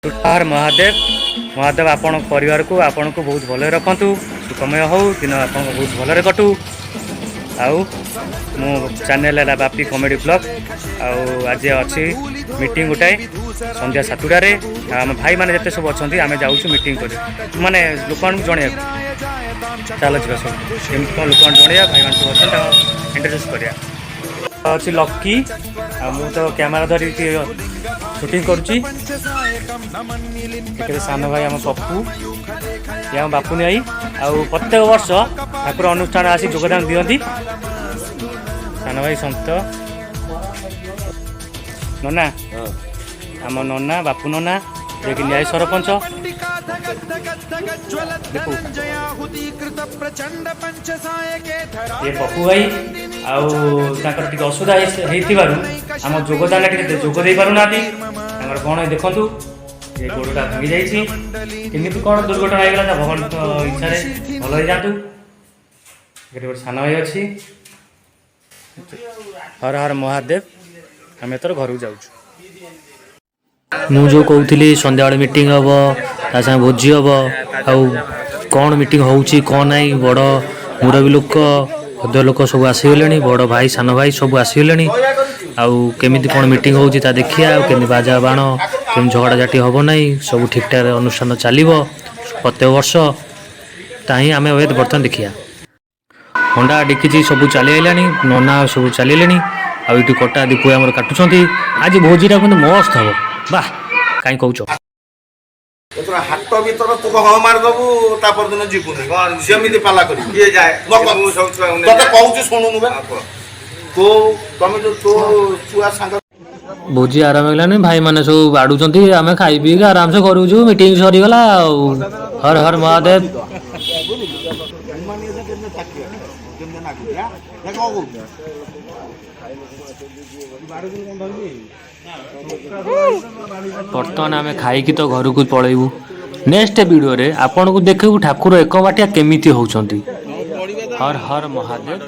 ହର ମହାଦେବ। ମହାଦେବ ଆପଣଙ୍କ ପରିବାରକୁ, ଆପଣଙ୍କୁ ବହୁତ ଭଲରେ ରଖନ୍ତୁ। ସୁଖମୟ ହଉ ଦିନ, ଆପଣଙ୍କ ବହୁତ ଭଲରେ କଟୁ। ଆଉ ମୋ ଚ୍ୟାନେଲ୍ ହେଲା ବାପି କମେଡ଼ି ବ୍ଲଗ୍। ଆଉ ଆଜି ଅଛି ମିଟିଂ ଗୋଟାଏ ସନ୍ଧ୍ୟା 7ଟାରେ। ଆଉ ଆମ ଭାଇମାନେ ଯେତେ ସବୁ ଅଛନ୍ତି, ଆମେ ଯାଉଛୁ ମିଟିଂ କରି, ମାନେ ଲୋକମାନଙ୍କୁ ଜଣେଇବାକୁ। ଚାଲ ଯିବା ସବୁ, କେମିତି କ'ଣ ଲୋକମାନଙ୍କୁ ଜଣେଇବା। ଭାଇମାନେ ସବୁ ଅଛନ୍ତି, ତାଙ୍କୁ ଇଣ୍ଟ୍ରୋଡ୍ୟୁସ୍ କରିବା। ଅଛି ଲକି, ଆଉ ମୁଁ ତ କ୍ୟାମେରା ଧରିକି ସୁଟିଂ କରୁଛି। ଏଥିରେ ସାନ ଭାଇ ଆମ ପପୁ, ଇଏ ଆମ ବାପୁନି ଭାଇ। ଆଉ ପ୍ରତ୍ୟେକ ବର୍ଷ ଠାକୁର ଅନୁଷ୍ଠାନ ଆସି ଯୋଗଦାନ ଦିଅନ୍ତି। ସାନ ଭାଇ ସନ୍ତ ନନା, ଆମ ନନା ବାପୁ ନନା, ଯିଏକି ନ୍ୟାୟ ସରପଞ୍ଚ। ଦେଖୁ, ଇଏ ପପୁ ଭାଇ। ଆଉ ତାଙ୍କର ଟିକେ ଅସୁବିଧା ହେଇଥିବାରୁ ଆମ ଯୋଗଦାନ ଟିକେ ଯୋଗ ଦେଇପାରୁନାହାନ୍ତି। ତାଙ୍କର କ'ଣ ଦେଖନ୍ତୁ, ଏ ଗୋଡ଼ଟା ଭାଙ୍ଗି ଯାଇଛି। କେମିତି କ'ଣ ଦୁର୍ଘଟଣା ହେଇଗଲା ତା ଭଗବାନଙ୍କ ଇଚ୍ଛାରେ ଭଲ ହେଇଯାଆନ୍ତୁ। ଏଠି ଗୋଟେ ସାନ ଭାଇ ଅଛି। ହର ହର ମହାଦେବ। ଆମେ ଏଥର ଘରକୁ ଯାଉଛୁ। ମୁଁ ଯେଉଁ କହୁଥିଲି ସନ୍ଧ୍ୟାବେଳେ ମିଟିଂ ହେବ, ତା ସାଙ୍ଗେ ଭୋଜି ହେବ। ଆଉ କ'ଣ ମିଟିଂ ହେଉଛି କ'ଣ ନାହିଁ, ବଡ଼ ମୁରବୀ ଲୋକ, ଭଦ୍ର ଲୋକ ସବୁ ଆସିଗଲେଣି। ବଡ଼ ଭାଇ, ସାନ ଭାଇ ସବୁ ଆସିଗଲେଣି। ଆଉ କେମିତି କ'ଣ ମିଟିଂ ହେଉଛି ତା ଦେଖିବା। ଆଉ କେମିତି ବାଜା ବାଣ, କେମିତି ଝଗଡ଼ା ଝାଟି ହେବ ନାହିଁ, ସବୁ ଠିକ୍ଠାକ୍ ଅନୁଷ୍ଠାନ ଚାଲିବ ପ୍ରତ୍ୟେକ ବର୍ଷ, ତା ହିଁ ଆମେ ଏବେ ବର୍ତ୍ତମାନ ଦେଖିବା। ହଣ୍ଡା ଡେକିଚି ସବୁ ଚାଲି ଆଇଲାଣି, ନନା ସବୁ ଚାଲିଲେଣି। ଆଉ ଏଇଠି କଟା ଦୀପୁ ଆମର କାଟୁଛନ୍ତି। ଆଜି ଭୋଜିଟା କିନ୍ତୁ ମସ୍ତ ହେବ। ବାহ, କାହିଁ କହୁଛ। ଏଥର ହାଟ ଭିତର ତୁ ହଁ ମାରିଦବୁ, ତା ପରଦିନ ଯିବୁନି, ସେମିତି ପାଲା କରିବୁ। କିଏ ଯାଏ? ମୋ ମୁଁ ସବୁ ଛୁଆଙ୍କୁ ନେଇ ତତେ ଯାଏ। କହୁଛି ଶୁଣୁନୁ ବେ। ହଁ, କୁହ। ତୋ ତମେ ଯୋଉ ତୋ ଛୁଆ ସାଙ୍ଗ ଭୋଜି ଆରମ୍ଭ ହେଇଗଲାଣି, ଭାଇମାନେ ସବୁ ବାଢୁଛନ୍ତି। ଆମେ ଖାଇ ପିଇକି ଆରାମସେ ଘରକୁ ଯିବୁ। ମିଟିଂ ସରିଗଲା। ଆଉ ହର ହର ମହାଦେବ। କେମିତି କେମିତି ନାଗୁଛି ଆଁ? ନା କଣ କହୁଛୁ? ବର୍ତ୍ତମାନ ଆମେ ଖାଇକି ତ ଘରକୁ ପଳେଇବୁ। ନେକ୍ସଟ ଭିଡ଼ିଓରେ ଆପଣଙ୍କୁ ଦେଖିବୁ ଠାକୁର ଏକ ମାଟିଆ କେମିତି ହେଉଛନ୍ତି। ହର ହର ମହାଦେବ।